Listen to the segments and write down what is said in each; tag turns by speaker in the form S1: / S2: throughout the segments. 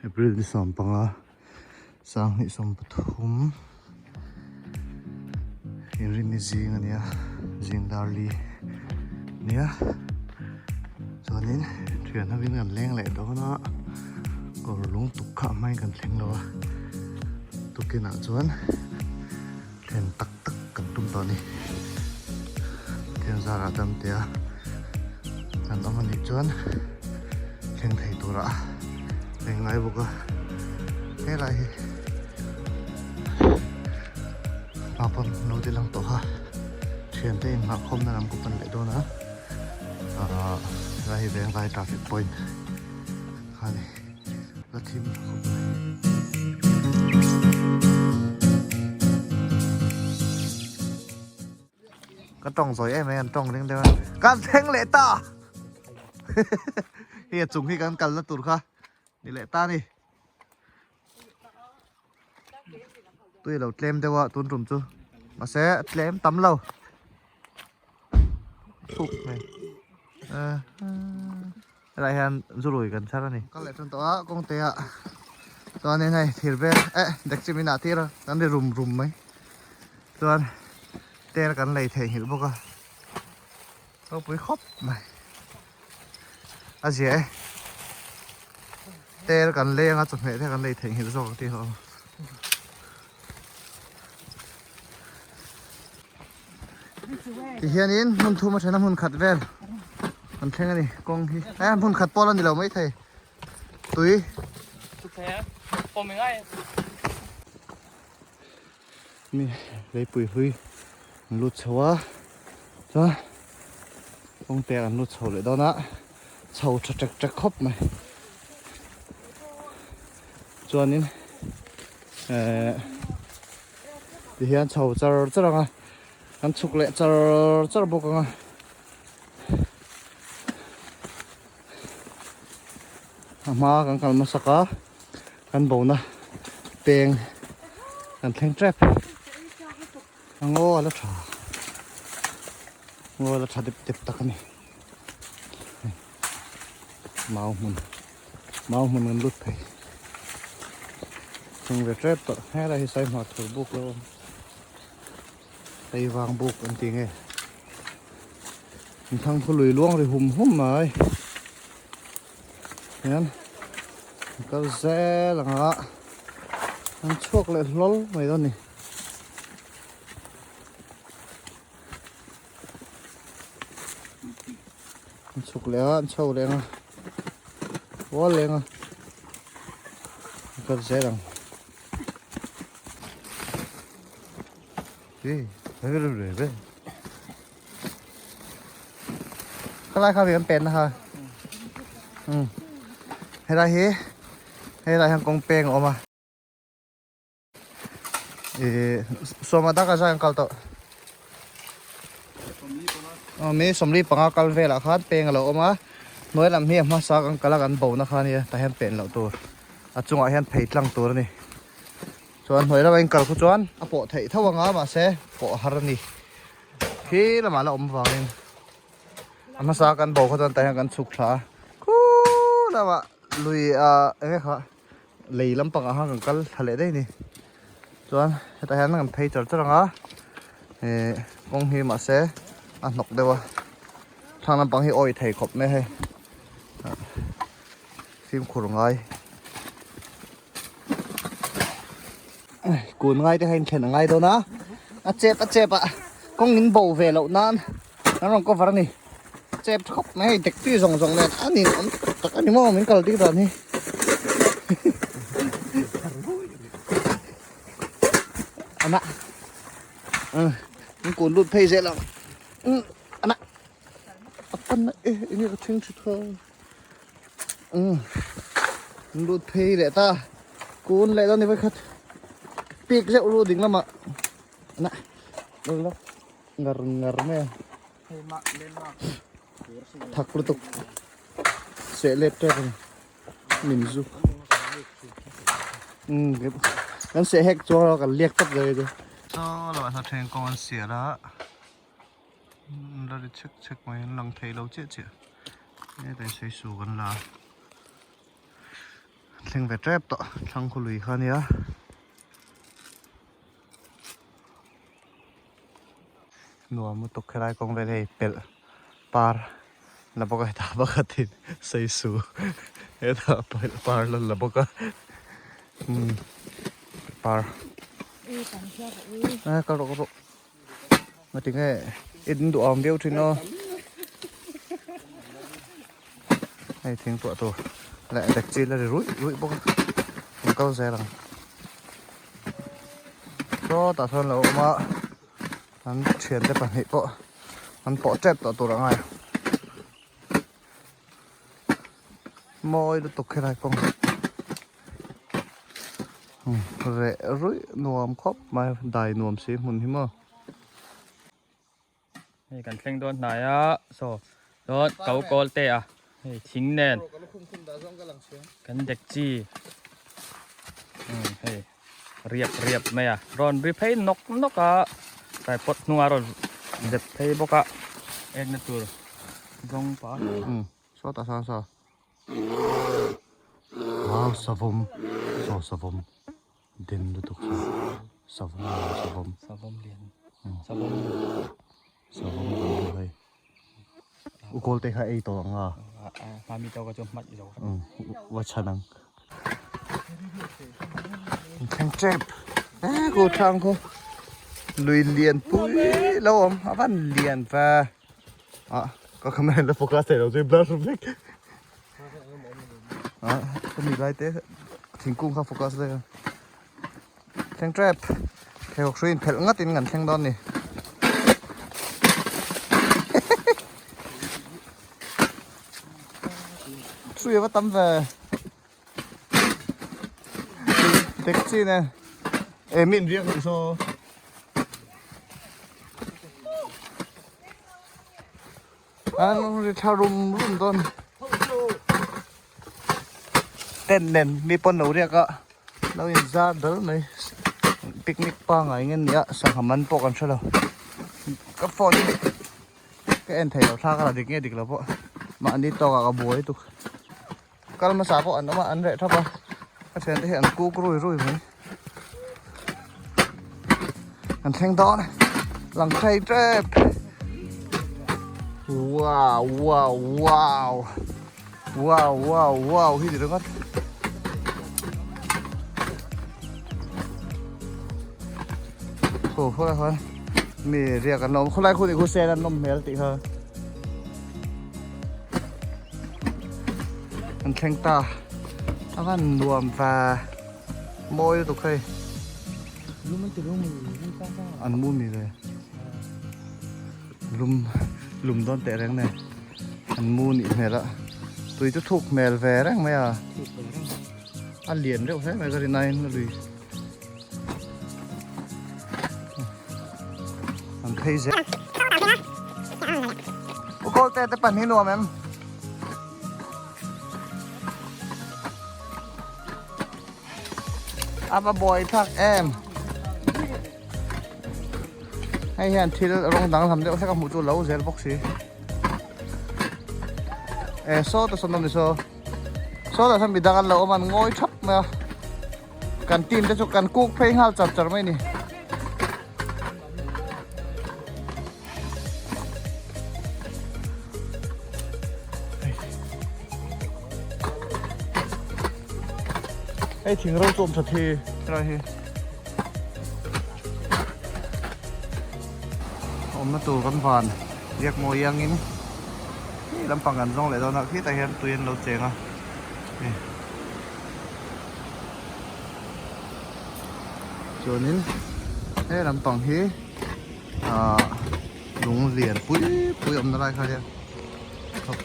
S1: April ni 15 2023 inrinni zing ania zing dar li nia chuanin thian hovin kan leng leh dawn a kawr lung tuk kha a hmain kan thleng lo a tukinah chuan thlen tak tak kan tum tawh a ni thian zarah dam te a kan awm anih chuan thleng thei turah a inngai bawk a helai hi hma pawn lo ti lang tawh a thiante inngah khawmna lam ka pan leh dawn a ahh helai hi venglai traffic point kha a ni. La thim khawp mai. Ka tawng zawi em em an tawng ring deuh a. Kan thleng leh ta! Hei a chung hi kan kalna tur kha ni leh ta ni. Tui lo tlem deuh a tun tum chu. Mahse tlem tam lo. Thuk mai. Helai hian zurui kan chhar a ni. Kal leh tan tawh a kawngte ah chuanin hei thir vel eh dekchi min ah tir a kan ri rum rum mai chuan tel kan lei theihnghilh bawk a ropui khawp mai a zia e tel kan lei anga chawhmeh te kan lei theihnghilh zawk ang tih ho. Tihianin hmun thum a then a hmun khat vel an thleng a ni kawng hi eh hmun khat pawh la ni lo maithei tui mi leipui hlui an lut chho a chuan kawng te an lut chho leh dawn a chho tha ṭek ṭek khawp mai chuanin eh ti hian chho char char ang a kan chhuk leh char char bawk ang a a hma kan kal hmasak a kan bona peng kan thleng tep a ngaw a la tha ngaw a la tha dep dep tak a ni mau hmun. Mau hmun kan lut phei chung ve tep tawh helai hi sawi hma thur buk lo a awm hei vang buk an ti nge thang khu lui luang ri hum hum mai hian kal zel ang a an chhuak leh hlawl mai dawn a ni. An chhuk leh a an chho leh ang a kual leh ang a an kal zel ang khalai kha kan pen na kha helai hi helai hian kawng peng a awm a. Ih sawma dak a zai an kal tawh aw mi 45 kal velah khan peng a lo awm a hnuai lam hi a hmasa kan kal a kan bo na kha ania tah hian pen loh tur a chungah hian phei tlang tur a ni chuan hnuai lama in kal khu chuan a pawh theih tho anga mahse pawh a har a ni khi lamah la awm avangin a hmasa kan bo kha chuan tah hian kan chhuk thla a khuuu lamah lui ah eng nge kha. Lei lampangah khan kan kal thla leh daih a ni chuan hetah hian kan phei char char ang a ih kawng hi mahse a hnawk deuh a thlang lampang hi awih thei khawp mai a hei fimkhur ngai kun ngai te kha in thlen a ngai dawn a a chep a chep a kawng in bo ve loh nan an rawn cover a ni chep tha khawp mai hei taxi zawng zawng nen a nin awm tak a ni maw min kal tir dan hi ana min kun lut phei zel ang ana a pan na e enge ka thleng tha tha min lut phei leh ta kun leh dawn ni vawikhat pik zeuh ru ding lamah ana ngar ngar mai a thak lutuk seh let tep a ni min zu umm kan seh hek chuang lo kan liak tawp zai chu saw lamah saw then kawng an sial a la ri chhek chhek mai an lang thei lo chiah chiah hetah hian sawi su kan la a. Thleng ve tep tawh thlang khaw lui kha ania. Nuam lutuk helai kawng vel hei pelh par la bawk a hetah pakhatin saisu hetah pelh par la la bawk a umm par a kal rawh kal rawh ngatinge i in duh ang viau thin aw hei thing tuah tur leh dekchi la ri ruih ruih bawk a an kal zel ang. Sawtah sawn lo awm a an thiante pahnih pawh an pawh tep tawh tur ang a mawi lutuk helai kawng reh ruih nuam khawp mai dai nuam si hmun hi maw.
S2: Hei kan thleng dawn hnai a saw chuan ko kawl te a hei thing nen kan dek chi hei riap riap mai a rawn ri phei nawk nawk a tripod hnunga rawn zep phei bawk a ekna tur zawng pah
S1: Sawtah sawn saw wow savawm saw savawm. Den lutuk chu savawm a ni savawm
S2: savawm lian savawm
S1: savawm kan hmu hei u kawl te kha ei tawh ang a
S2: hmami tawk a chu hmat zo
S1: va chhan ang thleng tep e ku thlang khu lui lian pui lo awm a van lian va a ka camera la focus thei lo chu blur vek Ah, ka mi lai te thingkung kha focus daih a. Thleng tep. Pheikhawk hrui in phelh ngat in kan thleng dawn ni. Hrui a va tam ve. Dek chi ne. E min riak nih saw. An ri tha rum rum dawn tent nen mi pawn lo riak a lo in zar dal mai picnic pangai nge nia sangha man pawh kan hre lo ka phone hi ka en thei lo thla ka la dik nge dik lo pawh mahni tawkah ka buai tuk kal hmasa pawh an awm a an reh thap a ka thiante hi an kuk rui rui mai an thleng dawn lang thei tep wow wow wow wow wow wow hi ti ringawt khu khulai khuan mi riak an awm khulai khu ni khu sen an awm hmel tih kha An thleng ta a van nuam va mawi lutuk hei an mu mi ve lum lum dawn teh reng nen an mu nih hmel a tui chu thuk hmel ve reng mai a a lian reuh hle mai ka rin aiin a lui an phei zel u kawlte te pan hi nuam em a va buai thlak em hei hian thil rawng danglam deuh hlek a hmuh chu lo zel bawk si e saw ta sawn awm ni saw saw ta sawn midang an lo awm a an ngawi thap mai a. Kan team te chu kan kuk phei nghal char char mai ni. Hei thing ro chawm that hi helai hi awmna tur kan van biak mawi angin khi lampang kan zawng leh dawn a khitah hian tui an lo cheng a. Chuanin he lampang hi ahh lung lian pui pui awmna lai kha hian thawk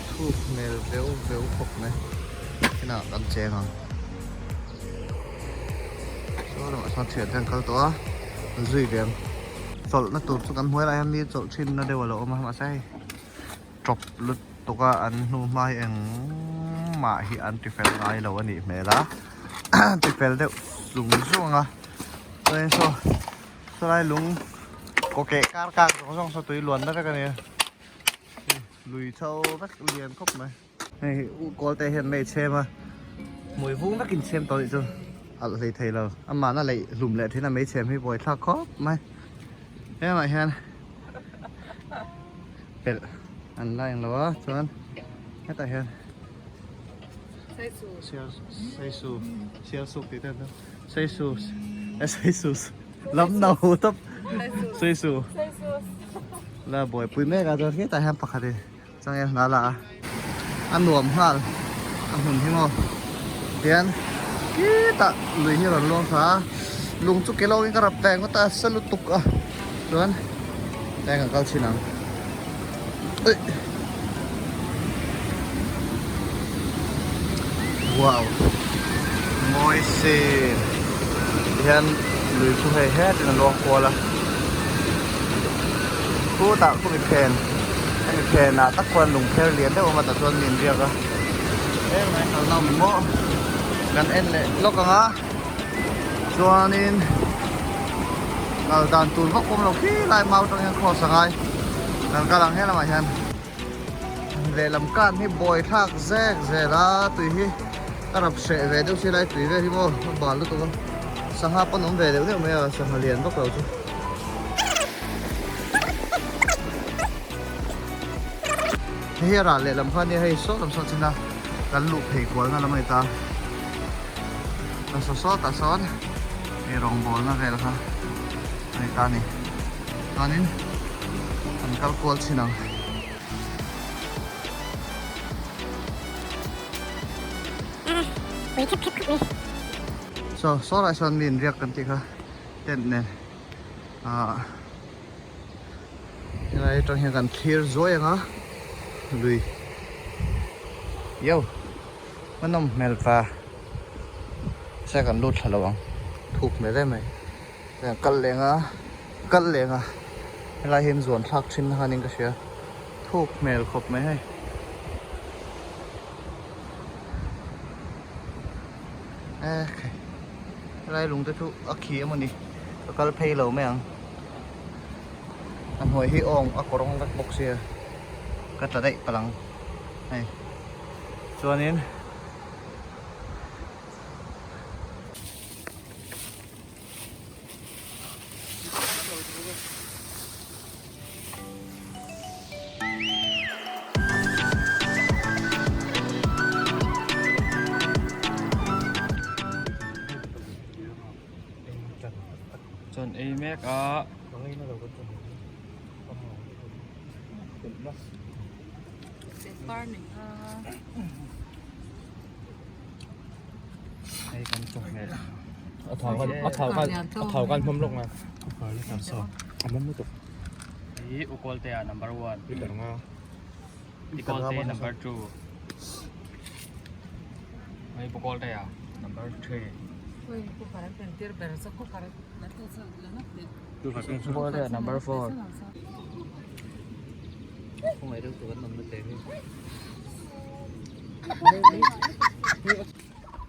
S1: thuk hmel veu veu khawp mai inah kan cheng ang saw lamah sawn thian te an kal tawh a an zui ve ang chawlhna tur chu kan hnuai lai hian mi chawlh thinna deuh a lo awm a mahse hei. Tawp lutuk a an hnu hma hi engmah hi an ti fel ngai lo a nih hmel a ti fel deuh zung zung a chuanin saw sawlai lung kaw keh kar kak zawng zawng saw tui luan na vek a ni a lui chho vek lian khawp mai. Hei u kawl te hian mei chhem a hmui vung vekin chhem tawh anih chu alh hlei thei lo amahna leih hlum leh thin a mei chhem hi buaithlak khawp mai hengah hian pelh an la englo a chuan hetah hian seisu sialsuk tih te an awm seisu seisu lam no tawp seisu la buaipui mek a chuan hetah hian pakhat in Changel hna la a, a nuam nghal a hmun hi maw tian khitah lui hi a rawn luang thla a, lung chu ke lawngin ka rap ve ngawt a sa lutuk a chuan eng an kal chhin ang uih wow mawi sin tihian lui chu hei hetin a luang kual a khutah khumi phen. Hemi phenah tak khuan lung pher lian deuh a awm a tah chuan mi an riak a heng mai kalna awm maw kan en leh lawk ang a chuanin kal dan tur vak pawh awm lo khi lai mau atang hian cross a ngai kan kal ang he lamah hian lehlam kan hi bawi thlak zek zel a tui hi ka rap hreh ve deuh si lai tui vel hi maw a bal lutuk a sangha pawn awm ve deuh deuh mai a sangha lian vak lo chu. Hei hi a ral lehlam kha ania hei saw lam saw chin a kan luh phei kualna lam a ni ta saw sawtah sawn hei rawngbawlna vel kha a ni ta a ni chuanin an kal kual chhin ang. Saw saw lai sawn mi in riak kan tih kha tent nen. Ah helai atang hian kan thlir zuai ang a lui yo a nawm hmel va se kan lut thla lo ang thuk hmel em mai chuan kal leng a kal leng a helai hian zuan thlak thin na khanin ka hria thuk hmel khawp mai hei. Helai lung te chu a khi emawni ka kal phei lo mai ang a hnuai hi awng a kawrawng vek bawk sia ka tla daih palh ang hei chuanin.
S2: Chuan ei mek a.
S1: Hei kan chawhmeh.
S3: A thau kan a thau kan a thau kan hmawm lawk mai. A mawm lutuk.
S2: Hi Ukawltea number 1.
S3: Liter nga.
S2: Ikawlte number 2. Hei Pukawltea number 3. Pukawltea number 4.
S1: Khawngaih deuh tur an awm na teh hi.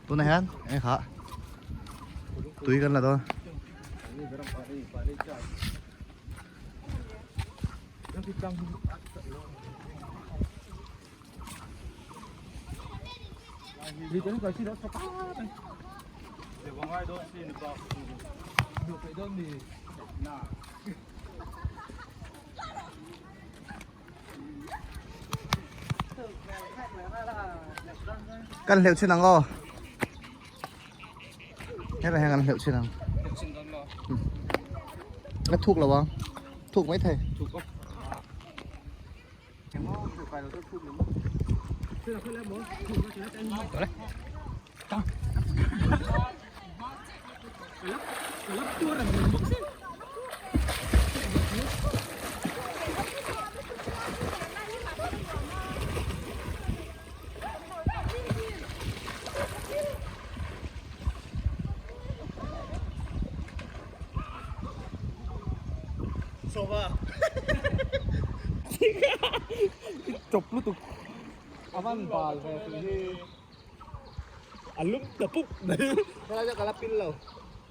S1: Tunah hian eng kha tui kan la dawn. Kan hleuh chin ang aw. Helai hian kan hleuh chin ang. A thuk lo ang. Thuk mai thei.
S3: Chawp lutuk.
S1: A van bal ve tih hi.
S3: A lum ta puk mai.
S1: Helai chu ka la pil lo.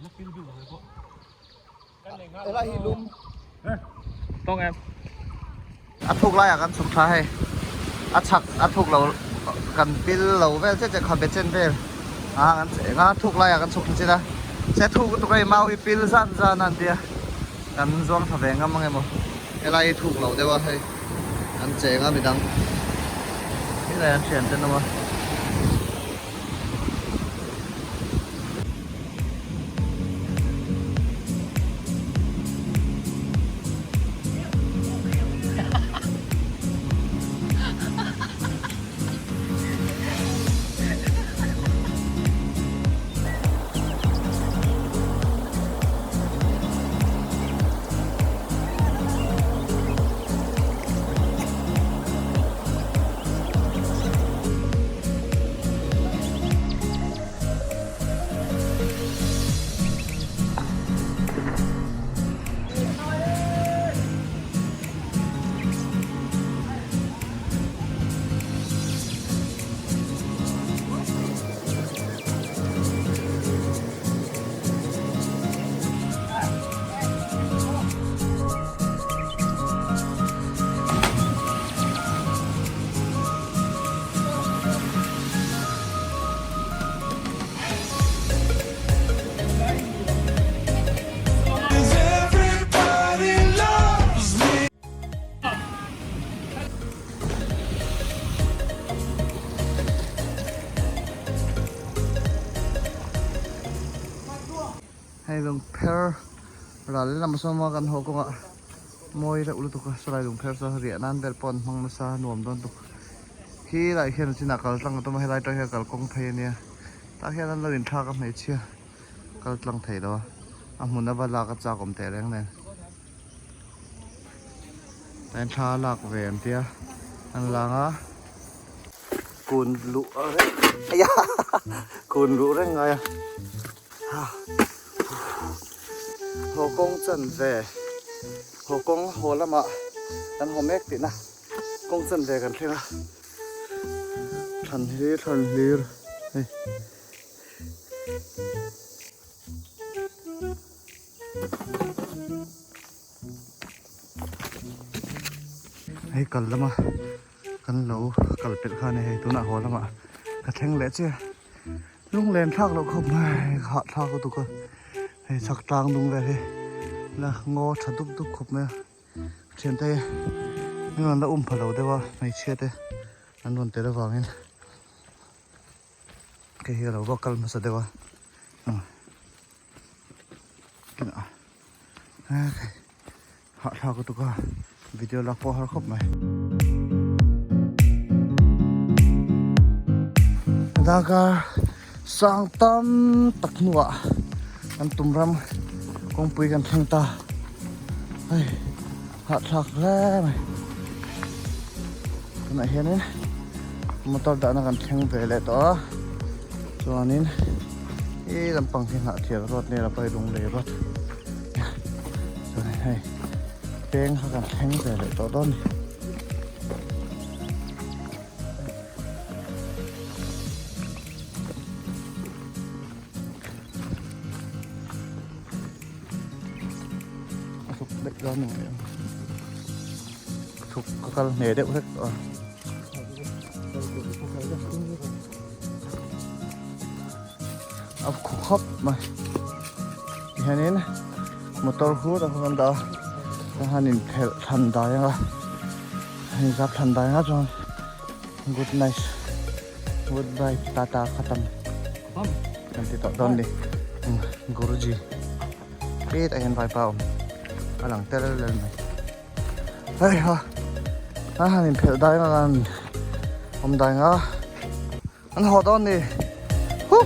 S1: La pil bik lo pawh. Helai hi lum.
S2: Tawng em.
S1: A thuk laiah kan chhuk thla hei. A chhak a thuk lo. kan pil lo vel chiah chiah khabe chen vel a kan cheng a thuk laiah kan chhuk thla chin a se thuk lutuk a hei mau hi pil zan zan a an tia kan zuang thla ve ngam ang emaw helai hi thuk lo deuh a hei an cheng a midang helai an thian ten awm a. Hei lungpher ral lam sawma kan haw kawngah mawi reuh lutuk a sawlai lungpher chu riah nan vel pawh an hmang nasa nuam dawn tuk khi lai hian chinah kal tlang a tum a helai tang hian kalkawng phei a nia tah hian an lo inthlak a hmeichhia kal tlang thei lo a a hmun a va lak a chak awm teh reng nen tah hian thla a lak ve an tia an lang a kun luh reng kun luh reng ngai a. Haw kawng chan ve haw kawng haw lamah kan haw mek tihna kawng chan ve kan thleng a thlan hi thlan hlir hei. Hei kal lama kan lo kal pelh kha a ni hei tunah haw lamah ka thleng leh chiah. Lunglen thlak loh khawp mai hah thlak lutuk a hei chhak tlang dung vel hi la ngaw tha dup dup khawp mai a thiante an rawn la um pha lo deuh a hmeichhia te an rawn tel avangin hei hi a lo va kal hmasa deuh a hah thlak lutuk a video lak pawh a har khawp mai. Darkar sang tam tak hnuah kan tum ram kawngpui kan thleng ta hei hah thlak hle mai tunah hianin motor dahna kan thleng ve leh tawh a chuanin he lampang hi hnah thial ruat nge la pai lung lei ruat chuanin hei peng kha kan thleng ve leh tawh dawn a ni. A chhuk daih dawn a ni mai ang chhuk ka kal hneh deuh hlek tawh a. A khaw khawp mai tihianin motor hu tak an dah a tihian inphelh thlan dai anga inzap thlan dai anga chuan good night good bye tata khatam kan ti tawh dawn a ni guruji hetah hian vaipa a awm a lang tel lel mai. Hei ha a han inphelh dai anga an awm dai anga an haw dawn ni huh.